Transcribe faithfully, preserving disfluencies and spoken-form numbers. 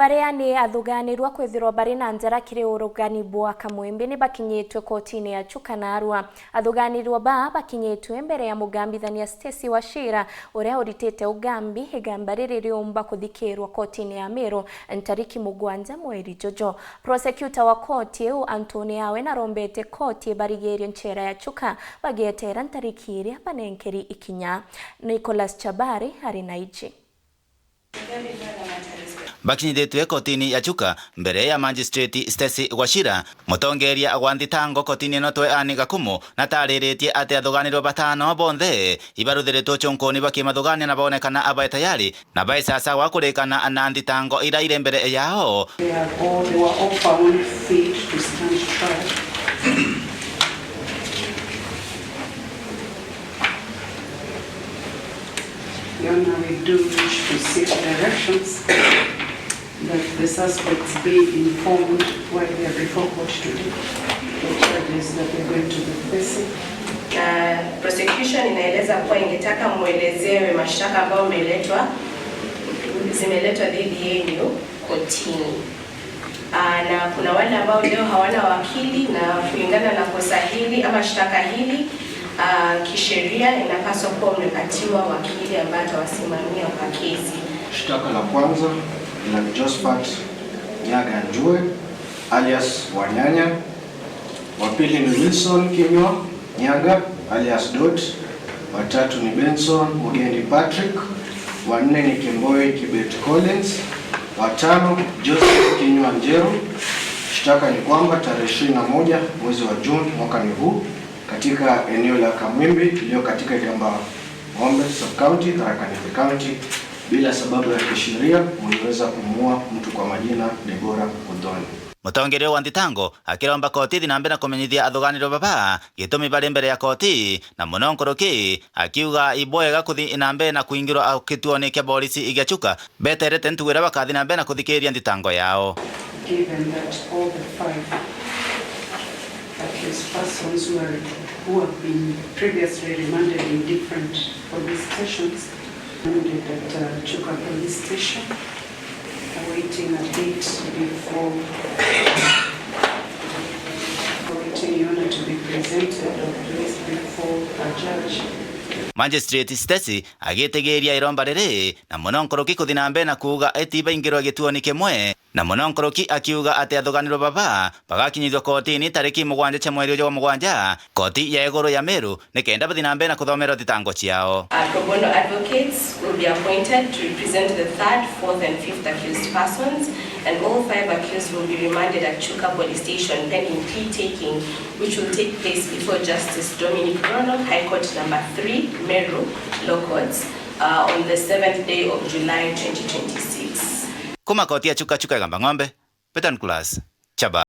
Baria ni athuganirwa kwithirwa bari na njara kiri urugani bwa Kamwimbi ni bakinyitwe kotini ya Chuka narua. Athuganirwa baa bakinyitwe mbere ya mugambithania Stacy Wachira, uria uritite ugambi. Igamba riri riumba kuthikirwa kotini ya Meru ntariki mugwanja mweri juju. Prosecutor wa koti iu Anthony Awe narombete koti ibarigirie nchera ya Chuka bagietera ntariki iria banenkeri ikinya. Nicholas Chabari ari na iji. Bakinyithitue kotini ya Chuka mbere ya Magistrate Stacy Wachira, mutongeria wa nthitango kotini ino twe Anne Gakumu natariritie ati athuganirwa batano bonthe ibaruthiritwe chunkuni bakimathugania na bonekana abae tayari na bae sasawa kurikana na nthitango ira iri mbere yao. They are all, they were all found fit to stand trial. Your Honor, we do wish to seek directions that the suspects be informed why they are before court today, the charges that they're going to be facing. Na prosecution inaeleza kuwa ingetaka mwelezewe mashtaka ambayo umeletwa, zimeletwa dhidi yenu kotini. Ah, na kuna wale ambao leo hawana wakili, na kulingana na kosa hili ama shtaka hili, ah, kisheria inapaswa kuwa umepatiwa wakili ambaye atawasimamia kwa kesi. Shtaka la kwanza ni la Josephat Nyaga Njue alias Wanyanya. Wa pili ni Wilson Kinyua Nyaga alias Dot. Wa tatu ni Benson Mugendi Patrick. Wa nne ni Kimboi Kibet Collins. Wa tano, Joseph Kinyua Njeru. Shtaka ni kwamba tarehe ishirini na moja mwezi wa June mwakani huu, katika eneo la Kamwimbi iliyo katika Igamba Ng'ombe Sub-County, Tharaka Nithi County, bila sababu ya kisheria mliweza kumuua mtu kwa majina Deborah Muthoni. Mutongeria wa nthitango akiromba koti ithi na mbere na kumenyithia athuganirwa baba gitumi bari mbere ya koti, na muno nkuruki akiuga ibwega kuthi na mbere na kuingirwa kituoni kia borisi gia Chuka beterete ntugu iria bakathi na mbere na kuthikiria nthitango yao. Given that all the five accused persons who are, who have been previously remanded in different police stations, remanded at, uh, Chuka Police Station, awaiting a date before, awaiting Your Honor to be presented or placed before a judge. Magistrate Stacy agitigiria iromba riri, na muno nkuruki kuthi na mbere na kuuga iti baingirwe gituoni kimwe, na muno nkuruki akiuga ati athuganirwa baba bagakinyithua kotini tariki mugwanja cia mweri uju wa mugwanja, koti ya iguru ya Meru, nikenda bathi na mbere na kuthomerwa thitango ciao. Our pro bono advocates will be appointed to represent the third, fourth and fifth accused persons, and all five accused will be remanded at Chuka Police Station pending plea taking, which will take place before Justice Dominic Rono, High Court number three, Meru Law Courts, uh, on the seventh day of July twenty twenty-six. Kuma koti ya Chuka Chuka Igamba Ng'ombe, Peter Nicholas Chaba.